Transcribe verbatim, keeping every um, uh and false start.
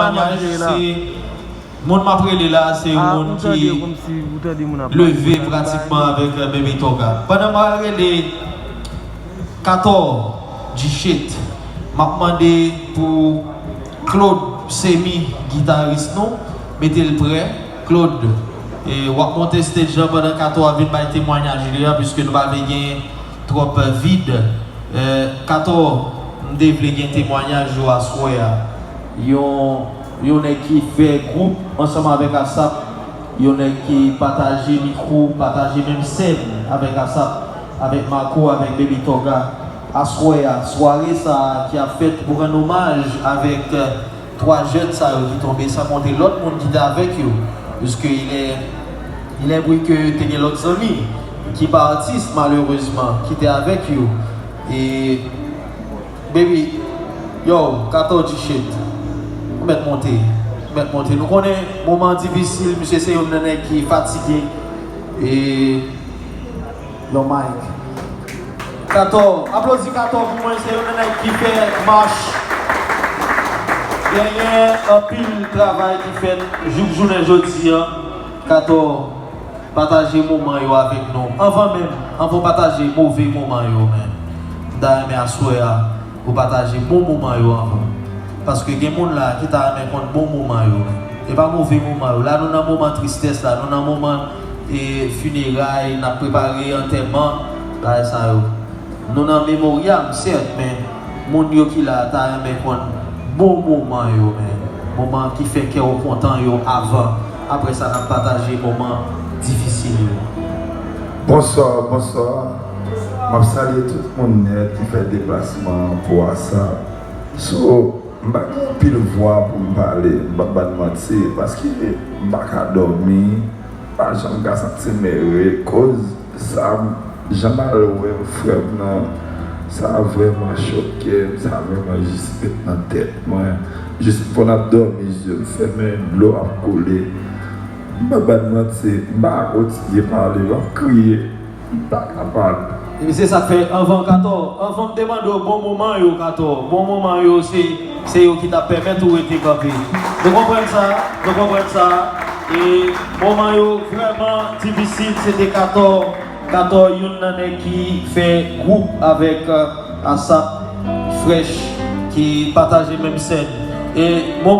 Temwanyaj, se moun m ap rele la, se yon moun ki leve pratikman avèk, euh, Baby Toga. Pandan m ap rele Kator G-Shit, m ap mande pou Claude Semi, gitaris nou, mete l prè. Claude, e, w ap monte stage lan pandan Kator ap vin bay temwanyaj li a, piske nou pa vle gen twòp vid. E, Kator, m te vle gen temwanyaj ou aswè a. Yon, yon nèg ki fè gwoup ansanm avèk ASAP, yon nèg ki pataje mikwo, pataje menm sèn avèk ASAP, avèk Marco, avèk Baby Toga. Aswè a, sware sa a ki ap fèt pou rann omaj avèk, euh, twa jèn sa yo ki tonbe, san konte lòt moun ki te avèk yo. Piske il est, il est vrai que te gen lòt zanmi ki pa atis, malerezman, ki te avèk yo. E, baby, yo, Kator G-Shit, ou mèt monte, ou mèt monte. Nou konnen moman difisil, misye se youn nan nèg ki fatige. E, yo, Mike. Kator, aplodi Kator pou mwen, se youn nan nèg ki fè mach. Genyen anpil travay ki fèt jouk jounen jodi a. Kator, pataje moman yo avèk nou. Anvan menm, anvan w pataje move moman yo, men, m ta renmen aswè a, ou pataje bon moman yo anvan. Paske gen moun la ki ta renmen konn bon moman yo. E pa move moman yo. La, nou nan moman tristès la, nou nan moman, e, fineray, n ap prepare antèman, bagay sa yo. Nou nan memoryam, sèt, men moun yo ki la ta renmen konn bon moman yo, men moman ki fè kè w kontan yo avan. Apre sa, n ap pataje moman difisil yo. Bonswa, bonswa. M ap salye tout moun nèt ki fè deplasman an pou ASAP. So, m pa gen anpil vwa pou m pale, m p ap ba n manti, paske m pa ka dòmi, m pa janm ka santi m ere, koz sa, jan m al wè frè m nan, sa vrèman choke m, sa vrèman jis ret nan tèt mwen. Jis m konn ap dòmi, zye m fèmen, dlo ap koule. M pa ba n manti, m pa ka kontinye pale, m ap kriye. M pa kapab. Epi se sa k fè, anvan Kator, anvan m te mande w bon moman yo, Kator, bon moman yo, se, se yo ki t ap pèmèt ou rete kanpe. Nou konprann sa, nou konprann sa. E moman yo vrèman difisil, se te Kator, Kator youn nan nèg ki fè gwoup avèk, euh, ASAP, Fresh, ki pataje menm sèn. E moman